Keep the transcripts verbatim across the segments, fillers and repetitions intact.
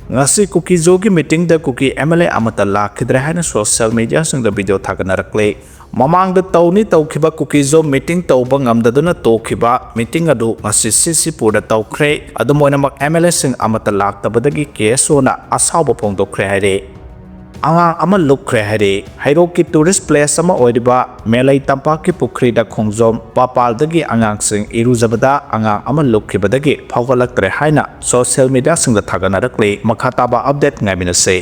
ꯉꯁꯤ ꯀꯨꯀꯤꯖꯣꯒꯤ ꯃꯤꯇꯤꯡꯗ ꯀꯨꯀꯤ M L A ꯑꯃꯠꯇ ꯂꯥꯛꯈꯤꯗ꯭ꯔꯦ ꯍꯥꯏꯅ ꯁꯣꯁꯤꯌꯦꯜ ꯃꯤꯗꯤꯌꯥꯁꯤꯡꯗ ꯚꯤꯗꯤꯑꯣ ꯊꯥꯒꯠꯅꯔꯛꯂꯤ꯫ ꯃꯃꯥꯡꯗ ꯇꯧꯅꯤ ꯇꯧꯈꯤꯕ ꯀꯨꯀꯤꯖꯣ ꯃꯤꯇꯤꯡ ꯇꯧꯕ ꯉꯝꯗꯗꯨꯅ ꯇꯣꯛꯈꯤꯕ ꯃꯤꯇꯤꯡ ꯑꯗꯨ ꯉꯁꯤ ꯁꯤꯁꯤꯄꯨꯔꯗ ꯇꯧꯈ꯭ꯔꯦ꯫ ꯑꯗꯨꯝ ꯑꯣꯏꯅꯃꯛ ꯑꯦꯝ ꯑꯦꯜ ꯑꯦꯁꯤꯡ ꯑꯃꯠꯇ ꯂꯥꯛꯇꯕꯗꯒꯤ ꯀꯦ ꯑꯦꯁ ꯑꯣꯅ ꯑꯁꯥꯎꯕ ꯐꯣꯡꯗꯣꯛꯈ꯭ꯔꯦ ꯍꯥꯏꯔꯤ꯫ ꯑꯉꯥꯡ ꯑꯃ ꯂꯨꯞꯈ꯭ꯔꯦ ꯍꯥꯏꯔꯤ꯫ ꯍꯩꯔꯣꯛꯀꯤ ꯇꯨꯔꯤꯁ ꯄ꯭ꯂꯦꯁ ꯑꯃ ꯑꯣꯏꯔꯤꯕ ꯃꯦꯂꯩ ꯇꯝꯄꯥꯛꯀꯤ ꯄꯨꯈ꯭ꯔꯤꯗ ꯈꯣꯡꯖꯣꯝ ꯄꯥꯄꯥꯜꯗꯒꯤ ꯑꯉꯥꯡꯁꯤꯡ ꯏꯔꯨꯖꯕꯗ ꯑꯉꯥꯡ ꯑꯃ ꯂꯨꯞꯈꯤꯕꯗꯒꯤ ꯐꯥꯎꯒꯠꯂꯛꯇ꯭ꯔꯦ ꯍꯥꯏꯅ ꯁꯣꯁꯤꯌꯦꯜ ꯃꯤꯗꯤꯌꯥꯁꯤꯡꯗ ꯊꯥꯒꯠꯅꯔꯛꯂꯤ꯫ ꯃꯈꯥ ꯇꯥꯕ ꯑꯞꯗꯦꯠ ꯉꯥꯏꯃꯤꯟꯅꯁꯤ꯫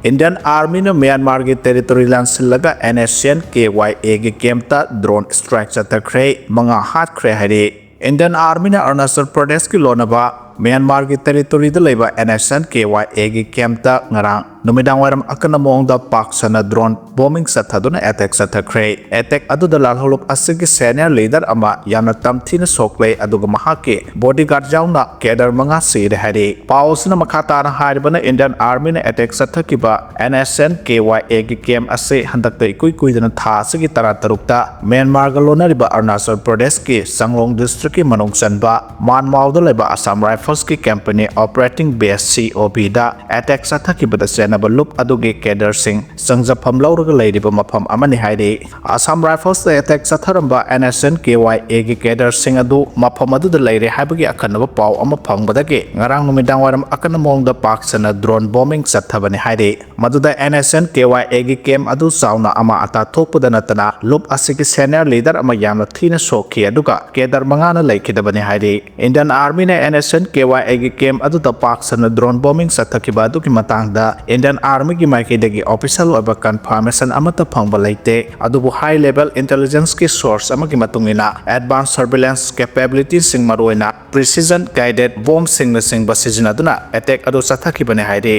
ꯏꯟꯗꯤꯌꯟ ꯑꯥꯔꯃꯤꯅ ꯃ꯭ꯌꯥꯟꯃꯥꯔꯒꯤ ꯇꯦꯔꯤꯇꯣꯔꯤ ꯂꯥꯟꯁꯤꯜꯂꯒ N S N K Y ꯑꯦꯒꯤ ꯀꯦꯝꯞꯇ ꯗ꯭ꯔꯣꯟ ꯁ꯭ꯇ꯭ꯔꯥꯏꯛ ꯆꯠꯊꯈ꯭ꯔꯦ, ꯃꯉꯥ ꯍꯥꯠꯈ꯭ꯔꯦ ꯍꯥꯏꯔꯤ꯫ ꯏꯟꯗꯤꯌꯟ ꯑꯥꯔꯃꯤꯅ ꯑꯔꯨꯅꯥꯆꯜ ꯄ꯭ꯔꯗꯦꯁꯀꯤ ꯂꯣꯟꯅꯕ ꯃ꯭ꯌꯥꯟꯃꯥꯔꯒꯤ ꯇꯦꯔꯤꯇꯣꯔꯤꯗ ꯂꯩꯕ and S N K Y ꯑꯦꯒꯤ ꯀꯦꯝꯞꯇ ꯉꯔꯥꯡ ꯅꯨꯃꯤꯗꯥꯡ ꯋꯥꯏꯔꯝ ꯑꯀꯟꯕ ꯃꯑꯣꯡꯗ ꯄꯥꯛ ꯁꯟꯅ ꯗ꯭ꯔꯣꯟ ꯕꯣꯝꯕꯤꯡ ꯆꯠꯊꯗꯨꯅ ꯑꯦꯇꯦꯛ ꯆꯠꯊꯈ꯭ꯔꯦ꯫ ꯑꯦꯇꯦꯛ ꯑꯗꯨꯗ ꯂꯥꯜꯍꯧꯂꯨꯞ ꯑꯁꯤꯒꯤ ꯁꯦꯅꯤꯌꯔ ꯂꯤꯗꯔ ꯑꯃ ꯌꯥꯝꯅ ꯇꯝꯊꯤꯅ ꯁꯣꯛꯂꯦ, ꯑꯗꯨꯒ ꯃꯍꯥꯛꯀꯤ ꯕꯣꯗꯤꯒꯥꯔꯗ ꯌꯥꯎꯅ ꯀꯦꯗꯔ ꯃꯉꯥ ꯁꯤꯔꯦ ꯍꯥꯏꯔꯤ꯫ ꯄꯥꯎ ꯑꯁꯤꯅ ꯃꯈꯥ ꯇꯥꯅ ꯍꯥꯏꯔꯤꯕꯅ, ꯏꯟꯗꯤꯌꯟ ꯑꯥꯔꯃꯤꯅ ꯑꯦꯇꯦꯛ ꯆꯠꯊꯈꯤꯕ N S N K Y ꯑꯦꯒꯤ ꯀꯦꯝꯞ ꯑꯁꯤ ꯍꯟꯗꯛꯇ ꯏꯀꯨꯏ ꯀꯨꯏꯗꯅ ꯊꯥ ꯑꯁꯤꯒꯤ ꯇꯔꯥꯇꯔꯨꯛꯇ ꯃ꯭ꯌꯥꯟꯃꯥꯔꯒ ꯂꯣꯟꯅꯔꯤꯕ ꯑꯔꯨꯅꯥꯆꯜ ꯄ꯭ꯔꯗꯦꯁꯀꯤ ꯆꯥꯡꯂꯣꯡ ꯗꯤꯁꯇ꯭ꯔꯤꯛꯀꯤ ꯃꯅꯨꯡ ꯆꯟꯕ ꯃꯥꯟꯃꯥꯎꯗ ꯂꯩꯕ ꯑꯁꯥꯝ ꯔꯥꯏꯐꯜꯁꯀꯤ ꯀꯝꯄꯅꯤ ꯑꯣꯄꯔꯦꯇꯤꯡ ꯕꯦꯁ ꯁꯤ ꯑꯣ ꯕꯤꯗ ꯑꯦꯇꯦꯛ ꯆꯠꯊꯈꯤꯕꯗ ꯆꯦꯟꯅꯕ ꯂꯨꯞ ꯑꯗꯨꯒꯤ ꯀꯦꯗꯔꯁꯤꯡ ꯆꯪꯖꯐꯝ ꯂꯧꯔꯒ ꯂꯩꯔꯤꯕ ꯃꯐꯝ ꯑꯃꯅꯤ ꯍꯥꯏꯔꯤ꯫ ꯑꯁꯥꯝ ꯔꯥꯏꯐꯜꯁꯇ ꯑꯦꯇꯦꯛ ꯆꯠꯊꯔꯝꯕ N S N K Y ꯑꯦꯒꯤ ꯀꯦꯗꯔꯁꯤꯡ ꯑꯗꯨ ꯃꯐꯝ ꯑꯗꯨꯗ ꯂꯩꯔꯦ ꯍꯥꯏꯕꯒꯤ ꯑꯀꯟꯅꯕ ꯄꯥꯎ ꯑꯃ ꯐꯪꯕꯗꯒꯤ ꯉꯔꯥꯡ ꯅꯨꯃꯤꯗꯥꯡ ꯋꯥꯏꯔꯝ ꯑꯀꯟꯕ ꯃꯑꯣꯡꯗ ꯄꯥꯛ ꯁꯟꯅ ꯗ꯭ꯔꯣꯟ ꯕꯣꯝꯕꯤꯡ ꯆꯠꯊꯕꯅꯤ ꯍꯥꯏꯔꯤ꯫ ꯃꯗꯨꯗ and S N K Y ꯑꯦꯒꯤ ꯀꯦꯝꯞ ꯑꯗꯨ ꯆꯥꯎꯅ ꯑꯃꯥ ꯑꯇꯥ ꯊꯣꯛꯄꯗ ꯅꯠꯇꯅ ꯂꯨꯞ ꯑꯁꯤꯒꯤ ꯁꯦꯅꯤꯌꯔ ꯂꯤꯗꯔ ꯑꯃ ꯌꯥꯝꯅ ꯊꯤꯅ ꯁꯣꯛꯈꯤ, ꯑꯗꯨꯒ ꯀꯦꯗꯔ ꯃꯉꯥꯅ ꯂꯩꯈꯤꯗꯕꯅꯤ ꯍꯥꯏꯔꯤ꯫ ꯏꯟꯗꯤꯌꯟ ꯑꯥꯔꯃꯤꯅ N S N K Y ꯑꯦꯒꯤ ꯀꯦꯝꯞ ꯑꯗꯨꯗ ꯄꯥꯛ ꯁꯟꯅ ꯗ꯭ꯔꯣꯟ ꯕꯣꯝꯕꯤꯡ ꯆꯠꯊꯈꯤꯕ ꯑꯗꯨꯒꯤ ꯃꯇꯥꯡꯗ ꯏꯟꯗꯤꯌꯟ ꯑꯥꯔꯃꯤꯒꯤ ꯃꯥꯏꯀꯩꯗꯒꯤ ꯑꯣꯐꯤꯁꯤꯌꯦꯜ ꯑꯣꯏꯕ ꯀꯟꯐꯥꯔꯃꯦꯁꯟ ꯑꯃꯠꯇ ꯐꯪꯕ ꯂꯩꯇꯦ, ꯑꯗꯨꯕꯨ ꯍꯥꯏ ꯂꯦꯚꯦꯜ ꯏꯟꯇꯦꯂꯤꯖꯦꯟꯁꯀꯤ ꯁꯣꯔꯁ ꯑꯃꯒꯤ ꯃꯇꯨꯡ ꯏꯟꯅ ꯑꯦꯗꯚꯥꯟꯁ ꯁꯔꯚꯤꯂꯦꯟꯁ ꯀꯦꯄꯦꯕꯤꯂꯤꯇꯤꯁꯤꯡ, ꯃꯔꯨꯑꯣꯏꯅ ꯄ꯭ꯔꯤꯁꯤꯖꯟ ꯒꯥꯏꯗꯦꯗ ꯕꯣꯝꯁꯤꯡꯅꯆꯤꯡꯕ ꯁꯤꯖꯤꯟꯅꯗꯨꯅ ꯑꯦꯇꯦꯛ ꯑꯗꯨ ꯆꯠꯊꯈꯤꯕꯅꯤ ꯍꯥꯏꯔꯤ꯫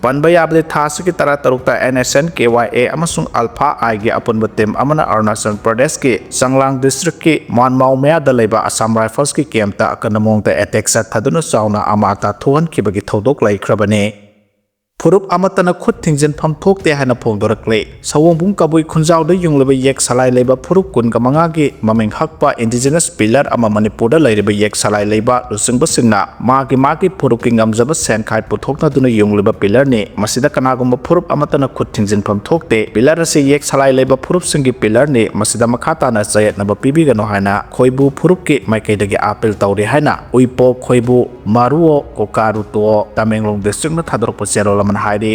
ꯄꯟꯕ ꯌꯥꯕꯗꯤ, ꯊꯥ ꯑꯁꯤꯒꯤ ꯇꯔꯥꯇꯔꯨꯛꯇ ꯑꯦꯟ ꯑꯦꯁ ꯑꯦꯟ ꯀꯦ ꯋꯥꯏ ꯑꯦ ꯑꯃꯁꯨꯡ ꯑꯜꯐꯥ ꯑꯥꯏꯒꯤ ꯑꯄꯨꯟꯕ ꯇꯤꯝ ꯑꯃꯅ ꯑꯔꯨꯅꯥꯆꯜ ꯄ꯭ꯔꯗꯦꯁꯀꯤ ꯆꯪꯂꯥꯡ ꯗꯤꯁꯇ꯭ꯔꯤꯛꯀꯤ ꯃꯥꯟꯃꯥꯎ ꯃꯌꯥꯗ ꯂꯩꯕ ꯑꯁꯥꯝ ꯔꯥꯏꯐꯜꯁꯀꯤ ꯀꯦꯝꯞꯇ ꯑꯀꯟꯕ ꯃꯑꯣꯡꯗ ꯑꯦꯇꯦꯛ ꯆꯠꯊꯗꯨꯅ ꯆꯥꯎꯅ ꯑꯃꯥꯡ ꯑꯇꯥ ꯊꯣꯛꯍꯟꯈꯤꯕꯒꯤ ꯊꯧꯗꯣꯛ ꯂꯩꯈ꯭ꯔꯕꯅꯤ꯫ ꯐꯨꯔꯨꯞ ꯑꯃꯠꯇꯅ ꯈꯨꯠ ꯊꯤꯡꯖꯤꯟꯐꯝ ꯊꯣꯛꯇꯦ ꯍꯥꯏꯅ ꯐꯣꯡꯗꯣꯔꯛꯂꯤ꯫ ꯁꯑꯣꯝꯕꯨꯡ ꯀꯕꯨꯏ ꯈꯨꯟꯖꯥꯎꯗ ꯌꯨꯡꯂꯤꯕ ꯌꯦꯛ ꯁꯂꯥꯏ ꯂꯩꯕ ꯐꯨꯔꯨꯞ ꯀꯨꯟꯒ ꯃꯉꯥꯒꯤ ꯃꯃꯤꯡ ꯍꯛꯄ indigenous pillar ꯑꯃ ꯃꯅꯤꯄꯨꯔꯗ ꯂꯩꯔꯤꯕ ꯌꯦꯛ ꯁꯂꯥꯏ ꯂꯩꯕ ꯂꯨꯆꯤꯡꯕꯁꯤꯡꯅ ꯃꯥꯒꯤ ꯃꯥꯒꯤ ꯐꯨꯔꯨꯞꯀꯤ ꯉꯝꯖꯕ ꯁꯦꯟ ꯈꯥꯏ ꯄꯨꯊꯣꯛꯅꯗꯨꯅ ꯌꯨꯡꯂꯤꯕ pillarꯅꯤ꯫ ꯃꯁꯤꯗ ꯀꯅꯥꯒꯨꯝꯕ ꯐꯨꯔꯨꯞ ꯑꯃꯠꯇꯅ ꯈꯨꯠ ꯊꯤꯡꯖꯤꯟꯐꯝ ꯊꯣꯛꯇꯦ꯫ Pillar ꯑꯁꯤ ꯌꯦꯛ ꯁꯂꯥꯏ ꯂꯩꯕ ꯐꯨꯔꯨꯞꯁꯤꯡꯒꯤ pillarꯅꯤ꯫ ꯃꯁꯤꯗ ꯃꯈꯥ ꯇꯥꯅ ꯆꯌꯦꯠꯅꯕ ꯄꯤꯕꯤꯒꯅꯨ ꯍꯥꯏꯅ ꯈꯣꯏꯕꯨ ꯐꯨꯔꯨꯞꯀꯤ ꯃꯥꯏꯀꯩꯗꯒꯤ appeal ꯇꯧꯔꯤ ꯍꯥꯏꯅ ꯎꯏꯄꯣꯛ ꯈꯣꯏꯕꯨ ꯃꯥꯔꯨꯑꯣ ꯀꯣꯀꯥꯔꯨꯇꯣ ꯇꯃꯦꯡꯂꯣꯡ districtꯅ ꯊꯥꯗꯣꯔꯛꯄ ꯆꯦꯔꯣꯜ ꯑꯃꯅ ꯍꯥꯏꯔꯤ꯫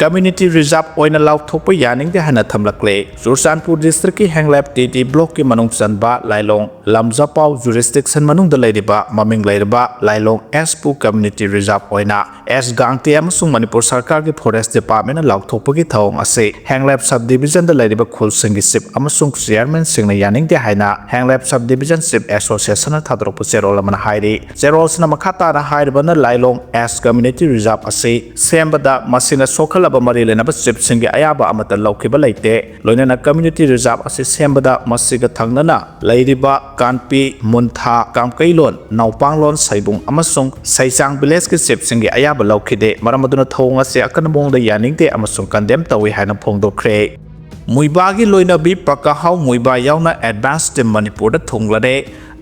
Community reserve ꯑꯣꯏꯅ ꯂꯥꯎꯊꯣꯛꯄ ꯌꯥꯅꯤꯡꯗꯦ ꯍꯥꯏꯅ ꯊꯝꯂꯛꯂꯦ꯫ ꯆꯨꯔꯆꯥꯟꯄꯨꯔ districtꯀꯤ ꯍꯦꯡꯂꯦꯞ ꯇꯤ ꯇꯤ blockꯀꯤ ꯃꯅꯨꯡ ꯆꯟꯕ ꯂꯥꯏꯂꯣꯡ ꯂꯝꯖꯄꯥꯎ jurisdiction ꯃꯅꯨꯡꯗ ꯂꯩꯔꯤꯕ ꯃꯃꯤꯡ ꯂꯩꯔꯕ ꯂꯥꯏꯂꯣꯡ ꯑꯦꯁꯄꯨ community reserve ꯑꯣꯏꯅ ꯑꯦꯁ ꯒꯥꯡꯇꯦ ꯑꯃꯁꯨꯡ ꯃꯅꯤꯄꯨꯔ ꯁꯔꯀꯥꯔꯒꯤ forest departmentꯅ ꯂꯥꯎꯊꯣꯛꯄꯒꯤ ꯊꯧꯑꯣꯡ ꯑꯁꯤ ꯍꯦꯡꯂꯦꯞ subdivisionꯗ ꯂꯩꯔꯤꯕ ꯈꯨꯜꯁꯤꯡꯒꯤ chief ꯑꯃꯁꯨꯡ chairmanꯁꯤꯡꯅ ꯌꯥꯅꯤꯡꯗꯦ ꯍꯥꯏꯅ ꯍꯦꯡꯂꯦꯞ subdivision chief associationꯅ ꯊꯥꯗꯣꯔꯛꯄ ꯆꯦꯔꯣꯜ ꯑꯃꯅ ꯍꯥꯏꯔꯤ꯫ ꯆꯦꯔꯣꯜꯁꯤꯅ ꯃꯈꯥ ꯇꯥꯅ ꯍꯥꯏꯔꯤꯕꯅ ꯂꯥꯏꯂꯣꯡ ꯑꯦꯁ community reserve ꯑꯁꯤ ꯁꯦꯝꯕꯗ ꯃꯁꯤꯅ ꯁꯣꯛꯍꯜꯂꯕ ꯃꯔꯤ ꯂꯩꯅꯕ chiefꯁꯤꯡꯒꯤ ꯑꯌꯥꯕ ꯑꯃꯠꯇ ꯂꯧꯈꯤꯕ ꯂꯩꯇꯦ꯫ ꯂꯣꯏꯅꯅ community reserve ꯑꯁꯤ ꯁꯦꯝꯕꯗ ꯃꯁꯤꯒ ꯊꯪꯅꯅ ꯂꯩꯔꯤꯕ ꯀꯥꯟꯄꯤ, ꯃꯨꯟꯊꯥ, ꯀꯥꯝꯀꯩꯂꯣꯟ, ꯅꯥꯎꯄꯥꯡꯂꯣꯟ, ꯁꯩꯕꯨꯡ ꯑꯃꯁꯨꯡ ꯁꯩꯆꯥꯡ villageꯀꯤ chiefꯁꯤꯡꯒꯤ ꯑꯌꯥꯕ ꯂꯧꯈꯤꯗꯦ꯫ ꯃꯔꯝ ꯑꯗꯨꯅ ꯊꯧꯑꯣꯡ ꯑꯁꯤ ꯑꯀꯟꯕ ꯃꯑꯣꯡꯗ ꯌꯥꯅꯤꯡꯗꯦ ꯑꯃꯁꯨꯡ condemn ꯇꯧꯏ ꯍꯥꯏꯅ ꯐꯣꯡꯗꯣꯛꯈ꯭ꯔꯦ꯫ ꯃꯨꯏꯕꯥꯒꯤ ꯂꯣꯏꯅꯕꯤ ꯄꯀꯥꯍꯥꯎ ꯃꯨꯏꯕꯥ ꯌꯥꯎꯅ advance team ꯃꯅꯤꯄꯨꯔꯗ ꯊꯨꯡꯂꯔꯦ꯫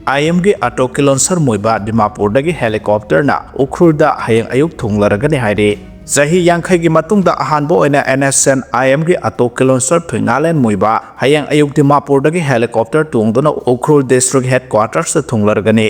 ꯑꯥꯏ ꯑꯦꯝꯒꯤ ꯑꯇꯣ ꯀꯤꯂꯣꯟꯁꯔ ꯃꯨꯏꯕꯥ ꯗꯤꯃꯥꯄꯨꯔꯗꯒꯤ helicopterꯅ ꯎꯈ꯭ꯔꯨꯜꯗ ꯍꯌꯦꯡ ꯑꯌꯨꯛ ꯊꯨꯡꯂꯔꯒꯅꯤ ꯍꯥꯏꯔꯤ꯫ ꯆꯍꯤ ꯌꯥꯡꯈꯩꯒꯤ ꯃꯇꯨꯡꯗ ꯑꯍꯥꯟꯕ ꯑꯣꯏꯅ ꯑꯦꯟ ꯑꯦꯁ ꯑꯦꯟ ꯑꯥꯏ ꯑꯦꯝꯒꯤ ꯑꯇꯣ ꯀꯤꯂꯣꯟꯁꯔ ꯐꯤꯉꯥꯂꯦꯟ ꯃꯨꯏꯕꯥ ꯍꯌꯦꯡ ꯑꯌꯨꯛ ꯗꯤꯃꯥꯄꯨꯔꯗꯒꯤ helicopter ꯇꯣꯡꯗꯨꯅ ꯎꯈ꯭ꯔꯨꯜ district headquartersꯇ ꯊꯨꯡꯂꯔꯒꯅꯤ꯫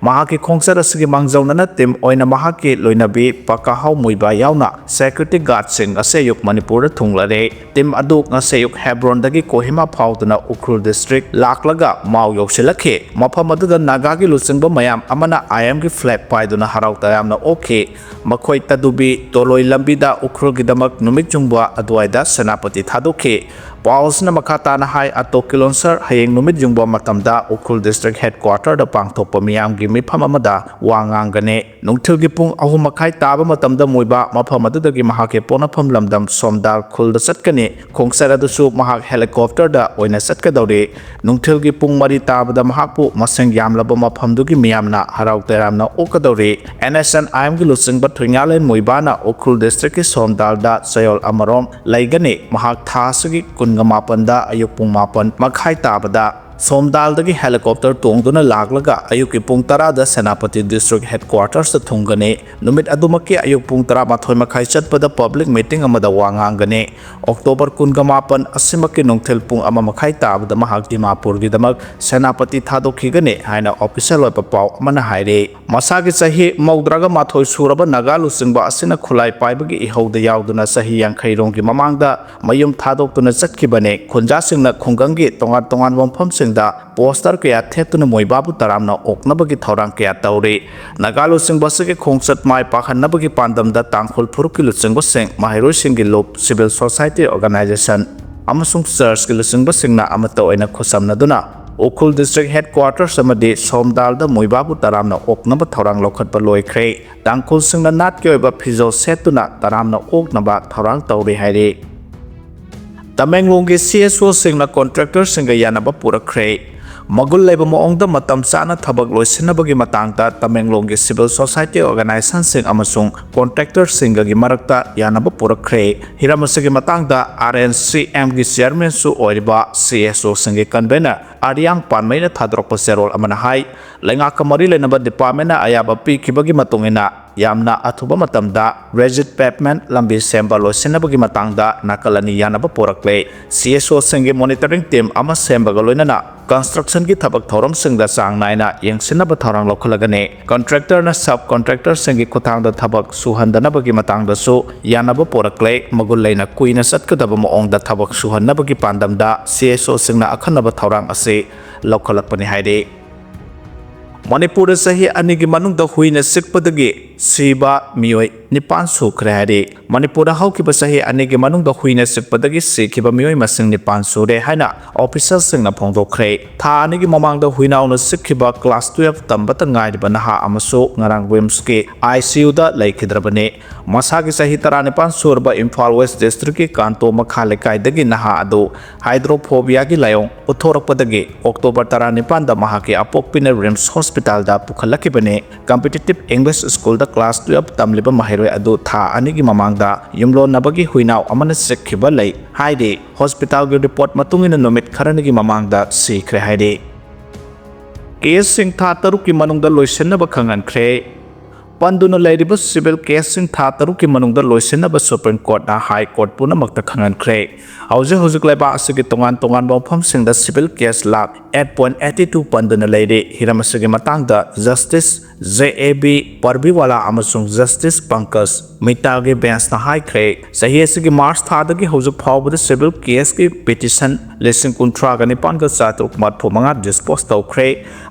ꯃꯍꯥꯛꯀꯤ ꯈꯣꯡꯆꯠ ꯑꯁꯤꯒꯤ ꯃꯥꯡꯖꯧꯅꯅ team ꯑꯣꯏꯅ ꯃꯍꯥꯛꯀꯤ ꯂꯣꯏꯅꯕꯤ ꯄꯀꯥꯍꯥꯎ ꯃꯨꯏꯕꯥ ꯌꯥꯎꯅ security guardꯁꯤꯡ ꯉꯁꯤ ꯑꯌꯨꯛ ꯃꯅꯤꯄꯨꯔꯗ ꯊꯨꯡꯂꯔꯦ꯫ Team ꯑꯗꯨ ꯉꯁꯤ ꯑꯌꯨꯛ ꯍꯦꯕ꯭ꯔꯣꯟꯗꯒꯤ ꯀꯣꯍꯤꯃꯥ ꯐꯥꯎꯗꯨꯅ ꯎꯈ꯭ꯔꯨꯜ district ꯂꯥꯛꯂꯒ ꯃꯥꯎ ꯌꯧꯁꯤꯜꯂꯛꯈꯤ꯫ ꯃꯐꯝ ꯑꯗꯨꯗ ꯅꯥꯒꯥꯒꯤ ꯂꯨꯆꯤꯡꯕ ꯃꯌꯥꯝ ꯑꯃꯅ ꯑꯥꯏ ꯑꯦꯝꯒꯤ flag ꯄꯥꯏꯗꯨꯅ ꯍꯔꯥꯎ ꯇꯌꯥꯝꯅ ꯑꯣꯛꯈꯤ꯫ ꯃꯈꯣꯏ ꯇꯗꯨꯕꯤ ꯇꯣꯂꯣꯏ ꯂꯝꯕꯤꯗ ꯎꯈ꯭ꯔꯨꯜꯒꯤꯗꯃꯛ ꯅꯨꯃꯤꯠ ꯌꯨꯡꯕ ꯑꯗꯨꯋꯥꯏꯗ ꯁꯦꯅꯥꯄꯇꯤ ꯊꯥꯗꯣꯛꯈꯤ꯫ ꯄꯥꯎ ꯑꯁꯤꯅ ꯃꯈꯥ ꯇꯥꯅ ꯍꯥꯏ, ꯑꯇꯣ ꯀꯤꯂꯣꯟꯁꯔ ꯍꯌꯦꯡ ꯅꯨꯃꯤꯠ ꯌꯨꯡꯕ ꯃꯇꯝꯗ ꯎꯈ꯭ꯔꯨꯜ ꯗꯤꯁꯇ꯭ꯔꯤꯛ ꯍꯦꯗꯀ꯭ꯋꯥꯇꯔꯗ ꯄꯥꯡꯊꯣꯛꯄ ꯃꯤꯌꯥꯝꯒꯤ ꯃꯤꯐꯝ ꯑꯃꯗ ꯋꯥ ꯉꯥꯡꯒꯅꯤ꯫ ꯅꯨꯡꯊꯤꯜꯒꯤ ꯄꯨꯡ ꯑꯍꯨꯝ ꯃꯈꯥꯏ ꯇꯥꯕ ꯃꯇꯝꯗ ꯃꯣꯏꯕꯥ ꯃꯐꯝ ꯑꯗꯨꯗꯒꯤ ꯃꯍꯥꯛꯀꯤ ꯄꯣꯛꯅꯐꯝ ꯂꯝꯗꯝ ꯁꯣꯝꯗꯥꯜ ꯈꯨꯜꯗ ꯆꯠꯀꯅꯤ꯫ ꯈꯣꯡꯆꯠ ꯑꯗꯨꯁꯨ ꯃꯍꯥꯛ ꯍꯦꯂꯤꯀꯣꯞꯇꯔꯗ ꯑꯣꯏꯅ ꯆꯠꯀꯗꯧꯔꯤ꯫ ꯅꯨꯡꯊꯤꯜꯒꯤ ꯄꯨꯡ ꯃꯔꯤ ꯇꯥꯕꯗ ꯃꯍꯥꯛꯄꯨ ꯃꯁꯤꯡ ꯌꯥꯝꯂꯕ ꯃꯐꯝꯗꯨꯒꯤ ꯃꯤꯌꯥꯝꯅ ꯍꯔꯥꯎ ꯇꯌꯥꯝꯅ ꯑꯣꯛꯀꯗꯧꯔꯤ꯫ NSCN-IM-ꯒꯤ ꯂꯨꯆꯤꯡꯕ ꯊꯣꯏꯉꯥꯂꯦꯟ ꯃꯣꯏꯕꯥꯅ ꯎꯈ꯭ꯔꯨꯜ ꯗꯤꯁꯇ꯭ꯔꯤꯛꯀꯤ ꯁꯣꯝꯗꯥꯜꯗ ꯆꯌꯣꯜ ꯑꯃꯔꯣꯝ ꯂꯩꯒꯅꯤ꯫ ꯃꯍꯥꯛ ꯊꯥ ꯑꯁꯤꯒꯤ ꯀꯨꯟꯒ ꯃꯥꯄꯟꯗ ꯑꯌꯨꯛ ꯄꯨꯡ ꯃꯥꯄꯟ ꯃꯈꯥꯏ ꯇꯥꯕꯗ ꯁꯣꯝꯗꯥꯜꯗꯒꯤ ꯍꯦꯂꯤꯀꯣꯞꯇꯔ ꯇꯣꯡꯗꯨꯅ ꯂꯥꯛꯂꯒ ꯑꯌꯨꯛꯀꯤ ꯄꯨꯡ ꯇꯔꯥꯗ ꯁꯦꯅꯥꯄꯇꯤ ꯗꯤꯁꯇ꯭ꯔꯤꯛ ꯍꯦꯗꯀ꯭ꯋꯥꯇꯔꯁꯇ ꯊꯨꯡꯒꯅꯤ꯫ ꯅꯨꯃꯤꯠ ꯑꯗꯨꯃꯛꯀꯤ ꯑꯌꯨꯛ ꯄꯨꯡ ꯇꯔꯥꯃꯥꯊꯣꯏ ꯃꯈꯥꯏ ꯆꯠꯄꯗ ꯄꯕ꯭ꯂꯤꯛ ꯃꯤꯇꯤꯡ ꯑꯃꯗ ꯋꯥ ꯉꯥꯡꯒꯅꯤ꯫ ꯑꯣꯛꯇꯣꯕꯔ ꯀꯨꯟꯒ ꯃꯥꯄꯟ ꯑꯁꯤꯃꯛꯀꯤ ꯅꯨꯡꯊꯤꯜ ꯄꯨꯡ ꯑꯃ ꯃꯈꯥꯏ ꯇꯥꯕꯗ ꯃꯍꯥꯛ ꯗꯤꯃꯥꯄꯨꯔꯒꯤꯗꯃꯛ ꯁꯦꯅꯥꯄꯇꯤ ꯊꯥꯗꯣꯛꯈꯤꯒꯅꯤ ꯍꯥꯏꯅ ꯑꯣꯐꯤꯁꯤꯌꯦꯜ ꯑꯣꯏꯕ ꯄꯥꯎ ꯑꯃꯅ ꯍꯥꯏꯔꯤ꯫ ꯃꯁꯥꯒꯤ ꯆꯍꯤ ꯃꯧꯗ꯭ꯔꯥꯒ ꯃꯥꯊꯣꯏ ꯁꯨꯔꯕ ꯅꯥꯒꯥ ꯂꯨꯆꯤꯡꯕ ꯑꯁꯤꯅ ꯈꯨꯠꯂꯥꯏ ꯄꯥꯏꯕꯒꯤ ꯏꯍꯧꯗ ꯌꯥꯎꯗꯨꯅ ꯆꯍꯤ ꯌꯥꯡꯈꯩ ꯔꯣꯝꯒꯤ ꯃꯃꯥꯡꯗ ꯃꯌꯨꯝ ꯊꯥꯗꯣꯛꯇꯨꯅ ꯆꯠꯈꯤꯕꯅꯤ꯫ ꯈꯨꯟꯖꯥꯁꯤꯡꯅ ꯈꯨꯡꯒꯪꯒꯤ ꯇꯣꯉꯥꯟ ꯇꯣꯉꯥꯟꯕ ꯃꯐꯝꯁꯤꯡꯗ ꯄꯣꯁꯇꯔ ꯀꯌꯥ ꯊꯦꯠꯇꯨꯅ ꯃꯣꯏꯕꯥꯕꯨ ꯇꯔꯥꯝꯅ ꯑꯣꯛꯅꯕꯒꯤ ꯊꯧꯔꯥꯡ ꯀꯌꯥ ꯇꯧꯔꯤ꯫ ꯅꯥꯒꯥ ꯂꯨꯆꯤꯡꯕ ꯑꯁꯤꯒꯤ ꯈꯣꯡꯆꯠ ꯃꯥꯏ ꯄꯥꯛꯍꯟꯅꯕꯒꯤ ꯄꯥꯟꯗꯝꯗ ꯇꯥꯡꯈꯨꯜ ꯐꯨꯔꯨꯞꯀꯤ ꯂꯨꯆꯤꯡꯕꯁꯤꯡ, ꯃꯍꯩꯔꯣꯏꯁꯤꯡꯒꯤ ꯂꯨꯞ, ꯁꯤꯚꯤꯜ ꯁꯣꯁꯥꯏꯇꯤ ꯑꯣꯔꯒꯅꯥꯏꯖꯦꯁꯟ ꯑꯃꯁꯨꯡ ꯆꯔꯆꯀꯤ ꯂꯨꯆꯤꯡꯕꯁꯤꯡꯅ ꯑꯃꯠꯇ ꯑꯣꯏꯅ ꯈꯨꯠꯁꯝꯅꯗꯨꯅ ꯎꯈ꯭ꯔꯨꯜ ꯗꯤꯁꯇ꯭ꯔꯤꯛ ꯍꯦꯗꯀ꯭ꯋꯥꯇꯔꯁ ꯑꯃꯗꯤ ꯁꯣꯝꯗꯥꯜꯗ ꯃꯣꯏꯕꯥꯕꯨ ꯇꯔꯥꯝꯅ ꯑꯣꯛꯅꯕ ꯊꯧꯔꯥꯡ ꯂꯧꯈꯠꯄ ꯂꯣꯏꯈ꯭ꯔꯦ꯫ ꯇꯥꯡꯈꯨꯜꯁꯤꯡꯅ ꯅꯥꯠꯀꯤ ꯑꯣꯏꯕ ꯐꯤꯖꯣꯜ ꯁꯦꯠꯇꯨꯅ ꯇꯔꯥꯝꯅ ꯑꯣꯛꯅꯕ ꯊꯧꯔꯥꯡ ꯇꯧꯔꯤ ꯍꯥꯏꯔꯤ꯫ ꯇꯃꯦꯡꯂꯣꯡꯒꯤ CSO-ꯁꯤꯡꯅ ꯀꯣꯟꯇ꯭ꯔꯦꯛꯇꯔꯁꯤꯡꯒ ꯌꯥꯅꯕ ꯄꯨꯔꯛꯈ꯭ꯔꯦ꯫ ꯃꯒꯨꯟ ꯂꯩꯕ ꯃꯑꯣꯡꯗ ꯃꯇꯝ ꯆꯥꯅ ꯊꯕꯛ ꯂꯣꯏꯁꯤꯟꯅꯕꯒꯤ ꯃꯇꯥꯡꯗ ꯇꯃꯦꯡꯂꯣꯡꯒꯤ ꯁꯤꯚꯤꯜ ꯁꯣꯁꯥꯏꯇꯤ ꯑꯣꯔꯒꯅꯥꯏꯖꯦꯁꯟꯁꯤꯡ ꯑꯃꯁꯨꯡ ꯀꯣꯟꯇ꯭ꯔꯦꯛꯇꯔꯁꯤꯡꯒꯒꯤ ꯃꯔꯛꯇ ꯌꯥꯅꯕ ꯄꯨꯔꯛꯈ꯭ꯔꯦ꯫ ꯍꯤꯔꯝ ꯑꯁꯤꯒꯤ ꯃꯇꯥꯡꯗ RNCM-ꯒꯤ ꯆꯤꯌꯔꯃꯦꯟꯁꯨ ꯑꯣꯏꯔꯤꯕ CSO-ꯁꯤꯡꯒꯤ ꯀꯟꯚꯦꯅꯔ ꯑꯔꯤꯌꯥꯡ ꯄꯥꯟꯃꯩꯅ ꯊꯥꯗꯣꯔꯛꯄ ꯆꯦꯔꯣꯜ ꯑꯃꯅ ꯍꯥꯏ, ꯂꯩꯉꯥꯛꯀ ꯃꯔꯤ ꯂꯩꯅꯕ ꯗꯤꯄꯥꯔꯠꯃꯦꯟꯅ ꯑꯌꯥꯕ ꯄꯤꯈꯤꯕꯒꯤ ꯃꯇꯨꯡ ꯏꯟꯅ ꯌꯥꯝꯅ ꯑꯊꯨꯕ ꯃꯇꯝꯗ ꯔꯦꯖꯤꯠ ꯄꯦꯚꯃꯦꯟꯠ ꯂꯝꯕꯤ ꯁꯦꯝꯕ ꯂꯣꯏꯁꯤꯟꯅꯕꯒꯤ ꯃꯇꯥꯡꯗ ꯅꯥꯀꯜ ꯑꯅꯤ ꯌꯥꯅꯕ ꯄꯨꯔꯛꯂꯦ꯫ CSO-ꯁꯤꯡꯒꯤ ꯃꯣꯅꯤꯇꯔꯤꯡ ꯇꯤꯝ ꯑꯃ ꯁꯦꯝꯕꯒ ꯂꯣꯏꯅꯅ ꯀꯟꯁꯇ꯭ꯔꯛꯁꯟꯒꯤ ꯊꯕꯛ ꯊꯧꯔꯝꯁꯤꯡꯗ ꯆꯥꯡ ꯅꯥꯏꯅ ꯌꯦꯡꯁꯤꯟꯅꯕ ꯊꯧꯔꯥꯡ ꯂꯧꯈꯠꯂꯒꯅꯤ꯫ ꯀꯟꯇ꯭ꯔꯦꯛꯇꯔꯅ ꯁꯕ ꯀꯟꯇ꯭ꯔꯦꯛꯇꯔꯁꯤꯡꯒꯤ ꯈꯨꯠꯊꯥꯡꯗ ꯊꯕꯛ ꯁꯨꯍꯟꯗꯅꯕꯒꯤ ꯃꯇꯥꯡꯗꯁꯨ ꯌꯥꯅꯕ ꯄꯨꯔꯛꯂꯦ꯫ ꯃꯒꯨꯟ ꯂꯩꯅ ꯀꯨꯏꯅ ꯆꯠꯀꯗꯕ ꯃꯑꯣꯡꯗ ꯊꯕꯛ ꯁꯨꯍꯟꯅꯕꯒꯤ ꯄꯥꯟꯗꯝꯗ CSO-ꯁꯤꯡꯅ ꯑꯈꯟꯅꯕ ꯊꯧꯔꯥꯡ ꯑꯁꯤ ꯂꯧꯈꯠꯂꯛꯄꯅꯤ ꯍꯥꯏꯔꯤ꯫ ꯃꯅꯤꯄꯨꯔꯗ ꯆꯍꯤ ꯑꯅꯤꯒꯤ ꯃꯅꯨꯡꯗ ꯍꯨꯏꯅ ꯆꯤꯛꯄꯗꯒꯤ ꯁꯤꯕ ꯃꯤꯑꯣꯏ ꯅꯤꯄꯥꯟ ꯁꯨꯈ꯭ꯔꯦ ꯍꯥꯏꯔꯤ꯫ ꯃꯅꯤꯄꯨꯔꯗ ꯍꯧꯈꯤꯕ ꯆꯍꯤ ꯑꯅꯤꯒꯤ ꯃꯅꯨꯡꯗ ꯍꯨꯏꯅ ꯆꯤꯛꯄꯗꯒꯤ ꯁꯤꯈꯤꯕ ꯃꯤꯑꯣꯏ ꯃꯁꯤꯡ ꯅꯤꯄꯥꯟ ꯁꯨꯔꯦ ꯍꯥꯏꯅ ꯑꯣꯐꯤꯁꯤꯌꯦꯜꯁꯤꯡꯅ ꯐꯣꯡꯗꯣꯛꯈ꯭ꯔꯦ꯫ ꯊꯥ ꯑꯅꯤꯒꯤ ꯃꯃꯥꯡꯗ ꯍꯨꯏꯅꯥꯎꯅ ꯆꯤꯛꯈꯤꯕ ꯀ꯭ꯂꯥꯁ ꯇꯨꯌꯦꯜꯐ ꯇꯝꯕꯇ ꯉꯥꯏꯔꯤꯕ ꯅꯍꯥ ꯑꯃꯁꯨ ꯉꯔꯥꯡ ꯔꯤꯝꯁꯀꯤ ꯑꯥꯏ ꯁꯤ ꯌꯨꯗ ꯂꯩꯈꯤꯗ꯭ꯔꯕꯅꯤ꯫ ꯃꯁꯥꯒꯤ ꯆꯍꯤ ꯇꯔꯥꯅꯤꯄꯥꯟ ꯁꯨꯔꯕ ꯏꯝꯐꯥꯜ ꯋꯦꯁ ꯗꯤꯁꯇ꯭ꯔꯤꯛꯀꯤ ꯀꯥꯟꯇꯣ ꯃꯈꯥ ꯂꯩꯀꯥꯏꯗꯒꯤ ꯅꯍꯥ ꯑꯗꯨ ꯍꯥꯏꯗ꯭ꯔꯣꯐꯣꯕꯤꯌꯥꯒꯤ ꯂꯥꯏꯑꯣꯡ ꯎꯠꯊꯣꯔꯛꯄꯗꯒꯤ ꯑꯣꯛꯇꯣꯕꯔ ꯇꯔꯥꯅꯤꯄꯥꯟꯗ ꯃꯍꯥꯛꯀꯤ ꯑꯄꯣꯛꯄꯤꯅ ꯔꯤꯝꯁ ꯍꯣꯁꯄꯤꯇꯥꯜꯗ ꯄꯨꯈꯠꯂꯛꯈꯤꯕꯅꯤ꯫ ꯀꯝꯄꯤꯇꯤꯇꯤꯚ ꯏꯪꯂꯤꯁ ꯁ꯭ꯀꯨꯜꯗ ꯀ꯭ꯂꯥꯁ ꯇꯨꯌꯦꯜꯐ ꯇꯝꯂꯤꯕ ꯃꯍꯩꯔꯣꯏ ꯑꯗꯨ ꯊꯥ ꯑꯅꯤꯒꯤ ꯃꯃꯥꯡꯗ ꯌꯨꯝꯂꯣꯟꯅꯕꯒꯤ ꯍꯨꯏꯅꯥꯎ ꯑꯃꯅ ꯆꯤꯛꯈꯤꯕ ꯂꯩ ꯍꯥꯏꯔꯤ꯫ ꯍꯣꯁꯄꯤꯇꯥꯜꯒꯤ ꯔꯤꯄꯣꯔꯠ ꯃꯇꯨꯡ ꯏꯟꯅ ꯅꯨꯃꯤꯠ ꯈꯔꯅꯤꯒꯤ ꯃꯃꯥꯡꯗ ꯁꯤꯈ꯭ꯔꯦ ꯍꯥꯏꯔꯤ꯫ ꯀꯦꯁꯁꯤꯡ ꯊꯥ ꯇꯔꯨꯛꯀꯤ ꯃꯅꯨꯡꯗ ꯂꯣꯏꯁꯤꯟꯅꯕ ꯈꯪꯍꯟꯈ꯭ꯔꯦ꯫ ꯄꯟꯗꯨꯅ ꯂꯩꯔꯤꯕ ꯁꯤꯚꯤꯜ ꯀꯦꯁꯁꯤꯡ ꯊꯥ ꯇꯔꯨꯛꯀꯤ ꯃꯅꯨꯡꯗ ꯂꯣꯏꯁꯤꯟꯅꯕ ꯁꯨꯄ꯭ꯔꯤꯝ ꯀꯣꯔꯠꯅ ꯍꯥꯏ ꯀꯣꯔꯠ ꯄꯨꯝꯅꯃꯛꯇ ꯈꯪꯍꯟꯈ꯭ꯔꯦ꯫ ꯍꯧꯖꯤꯛ ꯍꯧꯖꯤꯛ ꯂꯩꯕꯥꯛ ꯑꯁꯤꯒꯤ ꯇꯣꯉꯥꯟ ꯇꯣꯉꯥꯟꯕ ꯃꯐꯝꯁꯤꯡꯗ civil case lakh eight point eighty two ꯄꯟꯗꯨꯅ ꯂꯩꯔꯤ꯫ ꯍꯤꯔꯝ ꯑꯁꯤꯒꯤ ꯃꯇꯥꯡꯗ justice J A B Pardiwala ꯑꯃꯁꯨꯡ ꯖꯁꯇꯤꯁ ꯄꯪꯀꯖ ꯃꯤꯇꯥꯜꯒꯤ ꯕꯦꯟꯁꯅ ꯍꯥꯏꯈ꯭ꯔꯦ, ꯆꯍꯤ ꯑꯁꯤꯒꯤ ꯃꯥꯔꯆ ꯊꯥꯗꯒꯤ ꯍꯧꯖꯤꯛ ꯐꯥꯎꯕꯗ ꯁꯤꯚꯤꯜ ꯀꯦꯁꯀꯤ ꯄꯤꯇꯤꯁꯟ ꯂꯤꯁꯤꯡ ꯀꯨꯟꯊ꯭ꯔꯥꯒ ꯅꯤꯄꯥꯟꯒ ꯆꯥꯇ꯭ꯔꯨꯛ ꯃꯔꯤꯐꯨ ꯃꯉꯥ ꯗꯤꯁꯄꯣꯁ ꯇꯧꯈ꯭ꯔꯦ꯫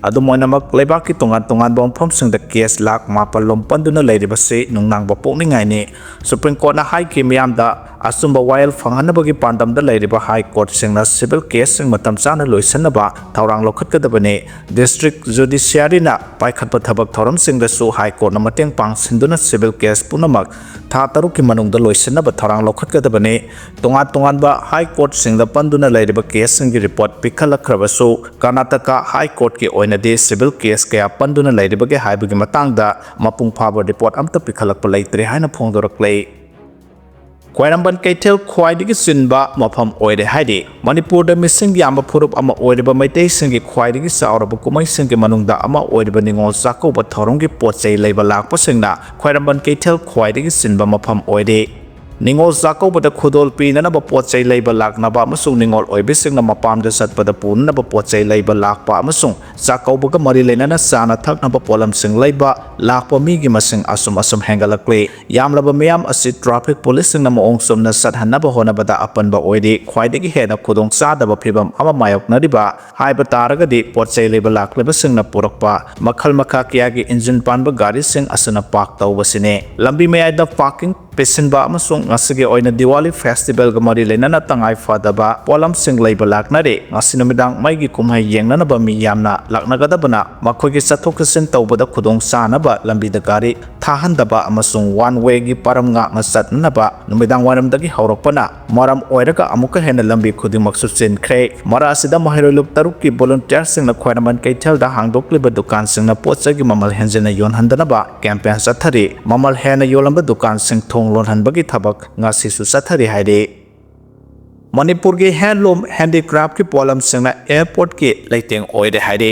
ꯑꯗꯨꯝ ꯑꯣꯏꯅꯃꯛ, ꯂꯩꯕꯥꯛꯀꯤ ꯇꯣꯉꯥꯟ ꯇꯣꯉꯥꯟꯕ ꯃꯐꯝꯁꯤꯡꯗ ꯀꯦꯁ ꯂꯥꯈ ꯃꯥꯄꯜ ꯂꯣꯝ ꯄꯟꯗꯨꯅ ꯂꯩꯔꯤꯕꯁꯤ ꯅꯨꯡꯅꯥꯡꯕ ꯄꯣꯛꯅꯤꯡꯉꯥꯏꯅꯤ꯫ ꯁꯨꯄ꯭ꯔꯤꯝ ꯀꯣꯔꯠꯅ ꯍꯥꯏꯈꯤ, ꯃꯤꯌꯥꯝꯗ ꯑꯆꯨꯝꯕ ꯋꯥꯌꯦꯜ ꯐꯪꯍꯟꯅꯕꯒꯤ ꯄꯥꯟꯗꯝꯗ ꯂꯩꯔꯤꯕ ꯍꯥꯏ ꯀꯣꯔꯠꯁꯤꯡꯅ ꯁꯤꯚꯤꯜ ꯀꯦꯁꯁꯤꯡ ꯃꯇꯝ ꯆꯥꯅ ꯂꯣꯏꯁꯤꯟꯅꯕ ꯊꯧꯔꯥꯡ ꯂꯧꯈꯠꯀꯗꯕꯅꯤ꯫ ꯗꯤꯁꯇ꯭ꯔꯤꯛ ꯖꯨꯗꯤꯁꯤꯌꯥꯔꯤꯅ ꯄꯥꯏꯈꯠꯄ ꯊꯕꯛ ꯊꯧꯔꯝꯁꯤꯡꯗꯁꯨ ꯍꯥꯏ ꯀꯣꯔꯠꯅ ꯃꯇꯦꯡ ꯄꯥꯡꯁꯤꯟꯗꯨꯅ ꯁꯤꯚꯤꯜ ꯀꯦꯁ ꯄꯨꯝꯅꯃꯛ ꯊꯥ ꯇꯔꯨꯛꯀꯤ ꯃꯅꯨꯡꯗ ꯂꯣꯏꯁꯤꯟꯅꯕ ꯊꯧꯔꯥꯡ ꯂꯧꯈꯠꯀꯗꯕꯅꯤ꯫ ꯇꯣꯉꯥꯟ ꯇꯣꯉꯥꯟꯕ ꯍꯥꯏ ꯀꯣꯔꯠꯁꯤꯡꯗ ꯄꯟꯗꯨꯅ ꯂꯩꯔꯤꯕ ꯀꯦꯁꯁꯤꯡꯒꯤ ꯔꯤꯄꯣꯔꯠ ꯄꯤꯈꯠꯂꯛꯈ꯭ꯔꯕꯁꯨ, ꯀꯔꯅꯥꯇꯀꯥ ꯍꯥꯏ ꯀꯣꯔꯠꯀꯤ ꯑꯣꯏꯅꯗꯤ ꯁꯤꯚꯤꯜ ꯀꯦꯁ ꯀꯌꯥ ꯄꯟꯗꯨꯅ ꯂꯩꯔꯤꯕꯒꯦ ꯍꯥꯏꯕꯒꯤ ꯃꯇꯥꯡꯗ ꯃꯄꯨꯡ ꯐꯥꯕ ꯔꯤꯄꯣꯔꯠ ꯑꯝꯇ ꯄꯤꯈꯠꯂꯛꯄ ꯂꯩꯇ꯭ꯔꯦ ꯍꯥꯏꯅ ꯐꯣꯡꯗꯣꯔꯛꯂꯦ꯫ ꯈ꯭ꯋꯥꯏꯔꯝꯕꯟ ꯀꯩꯊꯦꯜ ꯈ꯭ꯋꯥꯏꯗꯒꯤ ꯆꯤꯟꯕ ꯃꯐꯝ ꯑꯣꯏꯔꯦ ꯍꯥꯏꯔꯤ꯫ ꯃꯅꯤꯄꯨꯔꯗ ꯃꯤꯁꯤꯡ ꯌꯥꯝꯕ ꯐꯨꯔꯨꯞ ꯑꯃ ꯑꯣꯏꯔꯤꯕ ꯃꯩꯇꯩꯁꯤꯡꯒꯤ ꯈ꯭ꯋꯥꯏꯗꯒꯤ ꯆꯥꯎꯔꯕ ꯀꯨꯝꯍꯩꯁꯤꯡꯒꯤ ꯃꯅꯨꯡꯗ ꯑꯃ ꯑꯣꯏꯔꯤꯕ ꯅꯤꯉꯣꯜ ꯆꯥꯛꯀꯧꯕ ꯊꯧꯔꯝꯒꯤ ꯄꯣꯠ ꯆꯩ ꯂꯩꯕ ꯂꯥꯛꯄꯁꯤꯡꯅ ꯈ꯭ꯋꯥꯏꯔꯝꯕꯟ ꯀꯩꯊꯦꯜ ꯈ꯭ꯋꯥꯏꯗꯒꯤ ꯆꯤꯟꯕ ꯃꯐꯝ ꯑꯣꯏꯔꯦ꯫ ꯅꯤꯉꯣꯜ ꯆꯥꯛꯀꯧꯕꯗ ꯈꯨꯗꯣꯜ ꯄꯤꯅꯅꯕ ꯄꯣꯠ ꯆꯩ ꯂꯩꯕ ꯂꯥꯛꯅꯕ ꯑꯃꯁꯨꯡ ꯅꯤꯉꯣꯜ ꯑꯣꯏꯕꯤꯁꯤꯡꯅ ꯃꯄꯥꯝꯗ ꯆꯠꯄꯗ ꯄꯨꯅꯅꯕ ꯄꯣꯠ ꯆꯩ ꯂꯩꯕ ꯂꯥꯛꯄ ꯑꯃꯁꯨꯡ ꯆꯥꯛꯀꯧꯕꯒ ꯃꯔꯤ ꯂꯩꯅꯅ ꯆꯥꯅ ꯊꯛꯅꯕ ꯄꯣꯠꯂꯝꯁꯤꯡ ꯂꯩꯕ ꯂꯥꯛꯄ ꯃꯤꯒꯤ ꯃꯁꯤꯡ ꯑꯁꯨꯝ ꯑꯁꯨꯝ ꯍꯦꯟꯒꯠꯂꯛꯂꯤ꯫ ꯌꯥꯝꯂꯕ ꯃꯤꯌꯥꯝ ꯑꯁꯤ traffic police ꯁꯤꯡꯅ ꯃꯑꯣꯡ ꯆꯨꯝꯅ ꯆꯠꯍꯟꯅꯕ ꯍꯣꯠꯅꯕꯗ ꯑꯄꯟꯕ ꯑꯣꯏꯔꯤ꯫ ꯈ꯭ꯋꯥꯏꯗꯒꯤ ꯍꯦꯟꯅ ꯈꯨꯗꯣꯡ ꯆꯥꯗꯕ ꯐꯤꯚꯝ ꯑꯃ ꯃꯥꯌꯣꯛꯅꯔꯤꯕ ꯍꯥꯏꯕ ꯇꯥꯔꯒꯗꯤ ꯄꯣꯠ ꯆꯩ ꯂꯩꯕ ꯂꯥꯛꯂꯤꯕꯁꯤꯡꯅ ꯄꯨꯔꯛꯄ ꯃꯈꯜ ꯃꯈꯥ ꯀꯌꯥꯒꯤ engine ꯄꯥꯟꯕ ꯒꯥꯔꯤꯁꯤꯡ ꯑꯁꯤꯅ park ꯇꯧꯕꯁꯤꯅꯤ꯫ ꯂꯝꯕꯤ ꯃꯌꯥꯏꯗ parking ꯄꯤꯁꯤꯟꯕ ꯑꯃꯁꯨꯡ ꯉꯁꯤꯒꯤ ꯑꯣꯏꯅ ꯗꯤꯋꯥꯂꯤ festival ꯒ ꯃꯔꯤ ꯂꯩꯅꯅ ꯇꯉꯥꯏ ꯐꯗꯕ ꯄꯣꯠꯂꯝꯁꯤꯡ ꯂꯩꯕ ꯂꯥꯛꯅꯔꯤ꯫ ꯉꯁꯤ ꯅꯨꯃꯤꯗꯥꯡ ꯃꯩꯒꯤ ꯀꯨꯝꯍꯩ ꯌꯦꯡꯅꯅꯕ ꯃꯤ ꯌꯥꯝꯅ ꯂꯥꯛꯅꯒꯗꯕꯅ ꯃꯈꯣꯏꯒꯤ ꯆꯠꯊꯣꯛ ꯆꯠꯁꯤꯟ ꯇꯧꯕꯗ ꯈꯨꯗꯣꯡ ꯆꯥꯅꯕ ꯂꯝꯕꯤꯗ ꯒꯥꯔꯤ ꯊꯥꯍꯟꯗꯕ ꯑꯃꯁꯨꯡ one way ꯒꯤ ꯄꯔꯝ ꯉꯥꯛꯅ ꯆꯠꯅꯅꯕ ꯅꯨꯃꯤꯗꯥꯡ ꯋꯥꯏꯔꯝꯗꯒꯤ ꯍꯧꯔꯛꯄꯅ ꯃꯔꯝ ꯑꯣꯏꯔꯒ ꯑꯃꯨꯛꯀ ꯍꯦꯟꯅ ꯂꯝꯕꯤ ꯈꯨꯗꯤꯡꯃꯛꯁꯨ ꯆꯤꯟꯈ꯭ꯔꯦ꯫ ꯃꯔꯛ ꯑꯁꯤꯗ ꯃꯍꯩꯔꯣꯏ ꯂꯨꯞ ꯇꯔꯨꯛꯀꯤ volunteer ꯁꯤꯡꯅ ꯈ꯭ꯋꯥꯏꯔꯝꯕꯟ ꯀꯩꯊꯦꯜꯗ ꯍꯥꯡꯗꯣꯛꯂꯤꯕ ꯗꯨꯀꯥꯟꯁꯤꯡꯅ ꯄꯣꯠ ꯆꯩꯒꯤ ꯃꯃꯜ ꯍꯦꯟꯖꯤꯟꯅ ꯌꯣꯟꯍꯟꯗꯅꯕ campaign ꯆꯠꯊꯔꯤ꯫ ꯃꯃꯜ ꯍꯦꯟꯅ ꯌꯣꯜꯂꯝꯕ ꯗꯨꯀꯥꯟꯁꯤꯡ ꯊꯣꯡ ꯂꯣꯟꯍꯟꯕꯒꯤ ꯊꯕꯛ ꯉꯁꯤꯁꯨ ꯆꯠꯊꯔꯤ ꯍꯥꯏꯔꯤ꯫ ꯃꯅꯤꯄꯨꯔꯒꯤ handloom handicraft ꯀꯤ ꯄꯣꯠꯂꯝꯁꯤꯡꯅ airport ꯀꯤ ꯂꯩꯇꯦꯡ ꯑꯣꯏꯔꯦ ꯍꯥꯏꯔꯤ꯫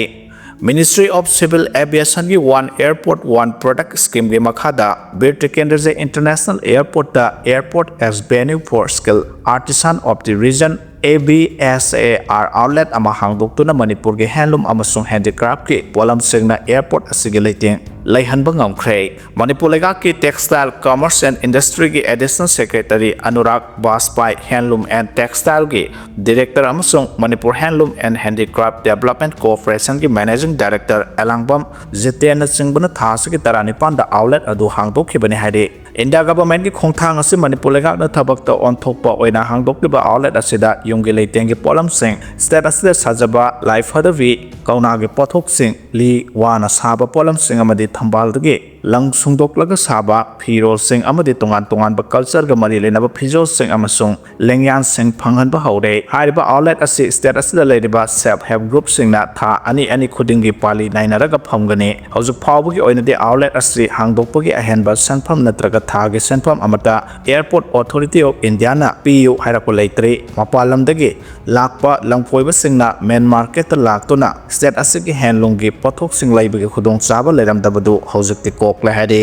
Ministry of Civil Aviation ꯒꯤ One Airport One Product Scheme ꯒꯤ ꯃꯈꯥꯗ ꯕꯤꯔ ꯇꯤꯀꯦꯟꯗ꯭ꯔꯖꯩ International Airport ꯇ Airport as Venue for Skilled Artisan of the Region, A B S A R, outlet ꯑꯃ ꯍꯥꯡꯗꯣꯛꯇꯨꯅ ꯃꯅꯤꯄꯨꯔꯒꯤ handloom ꯑꯃꯁꯨꯡ handicraft ꯀꯤ ꯄꯣꯠꯂꯝꯁꯤꯡꯅ airport ꯑꯁꯤꯒꯤ ꯂꯩꯇꯦꯡ ꯂꯩꯍꯟꯕ ꯉꯝꯈ꯭ꯔꯦ꯫ ꯃꯅꯤꯄꯨꯔ ꯂꯩꯉꯥꯛꯀꯤ Textile, Commerce and Industry ꯒꯤ Additional Secretary Anurag ꯕꯥꯖꯄꯥꯏ, Handloom and Textile ꯒꯤ Director ꯑꯃꯁꯨꯡ Manipur Handloom and Handicraft Development Corporation ꯒꯤ Managing Director ꯑꯦꯂꯥꯡꯕꯝ ꯖꯤꯇꯦꯟꯅꯆꯤꯡꯕꯅ ꯊꯥ ꯑꯁꯤꯒꯤ ꯇꯔꯥꯅꯤꯄꯥꯟꯗ outlet ꯑꯗꯨ ꯍꯥꯡꯗꯣꯛꯈꯤꯕꯅꯤ ꯍꯥꯏꯔꯤ꯫ India Government ꯀꯤ ꯈꯣꯡꯊꯥꯡ ꯑꯁꯤ ꯃꯅꯤꯄꯨꯔ ꯂꯩꯉꯥꯛꯅ ꯊꯕꯛꯇ ꯑꯣꯟꯊꯣꯛꯄ ꯑꯣꯏꯅ ꯍꯥꯡꯗꯣꯛꯂꯤꯕ outlet ꯑꯁꯤꯗ ꯌꯨꯝꯒꯤ ꯂꯩꯇꯦꯡꯒꯤ ꯄꯣꯠꯂꯝꯁꯤꯡ state ꯑꯁꯤꯗ ꯁꯥꯖꯕ ꯂꯥꯏ ꯐꯗꯕꯤ, ꯀꯧꯅꯥꯒꯤ ꯄꯣꯠꯊꯣꯛꯁꯤꯡ, ꯂꯤ ꯋꯥꯅ ꯁꯥꯕ ꯄꯣꯠꯂꯝꯁꯤꯡ ꯑꯃꯗꯤ ꯊꯝꯕꯥꯜꯗꯒꯤ ꯂꯪ ꯁꯨꯡꯗꯣꯛꯂꯒ ꯁꯥꯕ ꯐꯤꯔꯣꯜꯁꯤꯡ ꯑꯃꯗꯤ ꯇꯣꯉꯥꯟ ꯇꯣꯉꯥꯟꯕ culture ꯒ ꯃꯔꯤ ꯂꯩꯅꯕ ꯐꯤꯖꯣꯜꯁꯤꯡ ꯑꯃꯁꯨꯡ ꯂꯦꯡꯌꯥꯟꯁꯤꯡ ꯐꯪꯍꯟꯕ ꯍꯧꯔꯦ꯫ ꯍꯥꯏꯔꯤꯕ outlet ꯑꯁꯤ state ꯑꯁꯤꯗ ꯂꯩꯔꯤꯕ self help group ꯁꯤꯡꯅ ꯊꯥ ꯑꯅꯤ ꯑꯅꯤ ꯈꯨꯗꯤꯡꯒꯤ ꯄꯥꯂꯤ ꯅꯥꯏꯅꯔꯒ ꯐꯝꯒꯅꯤ꯫ ꯍꯧꯖꯤꯛ ꯐꯥꯎꯕꯒꯤ ꯑꯣꯏꯅꯗꯤ outlet ꯑꯁꯤ ꯍꯥꯡꯗꯣꯛꯄꯒꯤ ꯑꯍꯦꯟꯕ ꯁꯦꯟꯐꯝ ꯅꯠꯇ꯭ꯔꯒ ꯊꯥꯒꯤ ꯁꯦꯟꯐꯝ ꯑꯃꯠꯇ Airport Authority of India ꯅ ꯄꯤꯌꯨ ꯍꯥꯏꯔꯛꯄ ꯂꯩꯇ꯭ꯔꯤ꯫ ꯃꯄꯥꯟ ꯂꯝꯗꯒꯤ ꯂꯥꯛꯄ ꯂꯝꯀꯣꯏꯕꯁꯤꯡꯅ main market ꯇ ꯂꯥꯛꯇꯨꯅ state ꯑꯁꯤꯒꯤ handloom ꯒꯤ ꯄꯣꯠꯊꯣꯛꯁꯤꯡ ꯂꯩꯕꯒꯤ ꯈꯨꯗꯣꯡꯆꯥꯕ ꯂꯩꯔꯝꯗꯕꯗꯨ ꯍꯧꯖꯤꯛꯇꯤ ꯀꯣꯛꯂꯦ ꯍꯥꯏꯔꯤ꯫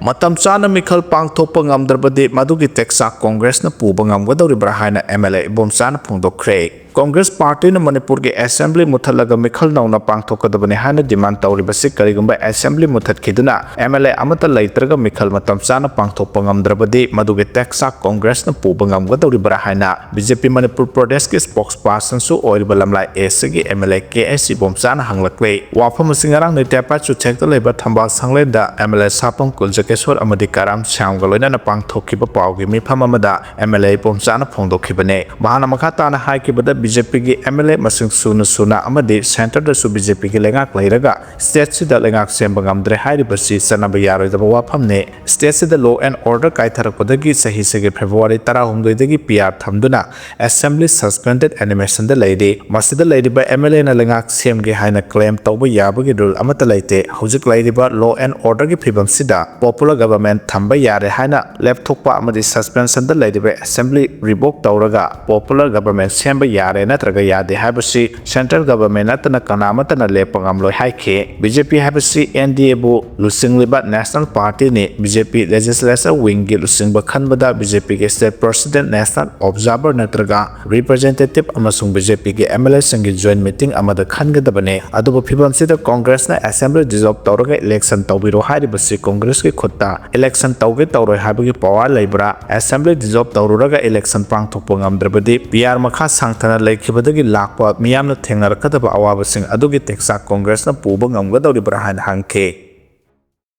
ꯃꯇꯝ ꯆꯥꯅ ꯃꯤꯈꯜ ꯄꯥꯡꯊꯣꯛꯄ ꯉꯝꯗ꯭ꯔꯕꯗꯤ ꯃꯗꯨꯒꯤ ꯇꯦꯛꯆꯥꯛ ꯀꯣꯡꯒ꯭ꯔꯦꯁꯅ ꯄꯨꯕ ꯉꯝꯒꯗꯧꯔꯤꯕ꯭ꯔꯥ ꯍꯥꯏꯅ MLA ꯏꯕꯣꯝꯆꯥꯅ ꯐꯣꯡꯗꯣꯛꯈ꯭ꯔꯦ꯫ ꯀꯣꯡꯒ꯭ꯔꯦꯁ ꯄꯥꯔꯇꯤꯅ ꯃꯅꯤꯄꯨꯔꯒꯤ ꯑꯦꯁꯦꯝꯕ꯭ꯂꯤ ꯃꯨꯠꯊꯠꯂꯒ ꯃꯤꯈꯜ ꯅꯧꯅ ꯄꯥꯡꯊꯣꯛꯀꯗꯕꯅꯤ ꯍꯥꯏꯅ ꯗꯤꯃꯥꯟ ꯇꯧꯔꯤꯕꯁꯤ ꯀꯔꯤꯒꯨꯝꯕ ꯑꯦꯁꯦꯝꯕ꯭ꯂꯤ ꯃꯨꯠꯊꯠꯈꯤꯗꯨꯅ MLA ꯑꯃꯠꯇ ꯂꯩꯇ꯭ꯔꯒ ꯃꯤꯈꯜ ꯃꯇꯝ ꯆꯥꯅ ꯄꯥꯡꯊꯣꯛꯄ ꯉꯝꯗ꯭ꯔꯕꯗꯤ ꯃꯗꯨꯒꯤ ꯇꯦꯛꯆꯥꯛ ꯀꯣꯡꯒ꯭ꯔꯦꯁꯅ ꯄꯨꯕ ꯉꯝꯒꯗꯧꯔꯤꯕ꯭ꯔꯥ ꯍꯥꯏꯅ BJP ꯃꯅꯤꯄꯨꯔ ꯄ꯭ꯔꯗꯦꯁꯀꯤ ꯁ꯭ꯄꯣꯛꯁ ꯄꯥꯔꯁꯟꯁꯨ ꯑꯣꯏꯔꯤꯕ ꯂꯝꯂꯥꯏ Aꯁꯒꯤ MLA ꯀꯦ ꯑꯦꯁ ꯏꯕꯣꯝꯆꯥꯅ ꯍꯪꯂꯛꯂꯦ꯫ ꯋꯥꯐꯝ ꯑꯁꯤ ꯉꯔꯥꯡ ꯅꯤꯇ꯭ꯌꯥꯄꯥꯠ ꯆꯨꯊꯦꯛꯇ ꯂꯩꯕ ꯊꯝꯕꯥꯜ ꯁꯪꯂꯦꯟꯗ MLA ꯁꯥꯄꯝ ꯀꯨꯟꯖꯀꯦꯁꯣꯔ ꯑꯃꯗꯤ ꯀꯔꯥꯝ ꯁ꯭ꯌꯥꯝꯒ ꯂꯣꯏꯅꯅ ꯄꯥꯡꯊꯣꯛꯈꯤꯕ ꯄꯥꯎꯒꯤ ꯃꯤꯐꯝ ꯑꯃꯗ MLA ꯏꯕꯣꯝꯆꯥꯅ ꯐꯣꯡꯗꯣꯛꯈꯤꯕꯅꯤ꯫ ꯃꯍꯥꯛꯅ ꯃꯈꯥ ꯇꯥꯅ ꯍꯥꯏꯈꯤꯕꯗ, BJPꯒꯤ MLA ꯃꯁꯤꯡ ꯁꯨꯅ ꯁꯨꯅ ꯑꯃꯗꯤ centreꯗꯁꯨ BJPꯒꯤ ꯂꯩꯉꯥꯛ ꯂꯩꯔꯒ stateꯁꯤꯗ ꯂꯩꯉꯥꯛ ꯁꯦꯝꯕ ꯉꯝꯗ꯭ꯔꯦ ꯍꯥꯏꯔꯤꯕꯁꯤ ꯆꯠꯅꯕ ꯌꯥꯔꯣꯏꯗꯕ ꯋꯥꯐꯝꯅꯤ꯫ Stateꯁꯤꯗ law and order ꯀꯥꯏꯊꯔꯛꯄꯗꯒꯤ ꯆꯍꯤꯁꯤꯒꯤ February ꯇꯔꯥꯍꯨꯝꯗꯣꯏꯗꯒꯤ PR ꯊꯝꯗꯨꯅ assembly suspended animationꯗ ꯂꯩꯔꯤ꯫ ꯃꯁꯤꯗ ꯂꯩꯔꯤꯕ MLAꯅ ꯂꯩꯉꯥꯛ ꯁꯦꯝꯒꯦ ꯍꯥꯏꯅ claim ꯇꯧꯕ ꯌꯥꯕꯒꯤ rule ꯑꯃꯠꯇ ꯂꯩꯇꯦ꯫ ꯍꯧꯖꯤꯛ ꯂꯩꯔꯤꯕ law and orderꯒꯤ ꯐꯤꯕꯝꯁꯤꯗ popular government ꯊꯝꯕ ꯌꯥꯔꯦ ꯍꯥꯏꯅ ꯂꯦꯞꯊꯣꯛꯄ ꯑꯃꯗꯤ suspensionꯗ ꯂꯩꯔꯤꯕ assembly revoke ꯇꯧꯔꯒ popular government ꯁꯦꯝꯕ ꯌꯥꯔꯦ ꯅꯠꯇ꯭ꯔꯒ ꯌꯥꯗꯦ ꯍꯥꯏꯕꯁꯤ central government ꯅꯠꯇꯅ ꯀꯅꯥꯃꯠꯇꯅ ꯂꯦꯞꯄ ꯉꯝꯂꯣꯏ ꯍꯥꯏꯈꯤ꯫ BJP ꯍꯥꯏꯕꯁꯤ NDAꯕꯨ ꯂꯨꯆꯤꯡꯂꯤꯕ national partyꯅꯤ꯫ BJP legislature wingꯒꯤ ꯂꯨꯆꯤꯡꯕ ꯈꯟꯕꯗ BJPꯒꯤ state president, national observer ꯅꯠꯇ꯭ꯔꯒ representative ꯑꯃꯁꯨꯡ BJPꯒꯤ MLAꯁꯤꯡꯒꯤ joint meeting ꯑꯃꯗ ꯈꯟꯒꯗꯕꯅꯤ꯫ ꯑꯗꯨꯕꯨ ꯐꯤꯕꯝꯁꯤꯗ ꯀꯣꯡꯒ꯭ꯔꯦꯁꯅ assembly dissolve ꯇꯧꯔꯒ election ꯇꯧꯕꯤꯔꯣ ꯍꯥꯏꯔꯤꯕꯁꯤ ꯀꯣꯡꯒ꯭ꯔꯦꯁꯀꯤ ꯈꯨꯠꯇ election ꯇꯧꯒꯦ ꯇꯧꯔꯣꯏ ꯍꯥꯏꯕꯒꯤ power ꯂꯩꯕ꯭ꯔꯥ? Assembly dissolve ꯇꯧꯔꯨꯔꯒ election ꯄꯥꯡꯊꯣꯛꯄ ꯉꯝꯗ꯭ꯔꯕꯗꯤ PR ꯃꯈꯥ ꯁꯥꯡꯊꯅ ꯂꯩꯈꯤꯕꯗꯒꯤ ꯂꯥꯛꯄ ꯃꯤꯌꯥꯝꯅ ꯊꯦꯡꯅꯔꯛꯀꯗꯕ ꯑꯋꯥꯕꯁꯤꯡ ꯑꯗꯨꯒꯤ ꯇꯦꯛꯆꯥꯛ ꯀꯣꯡꯒ꯭ꯔꯦꯁꯅ ꯄꯨꯕ ꯉꯝꯒꯗꯧꯔꯤꯕ꯭ꯔꯥ ꯍꯥꯏꯅ ꯍꯪꯈꯤ꯫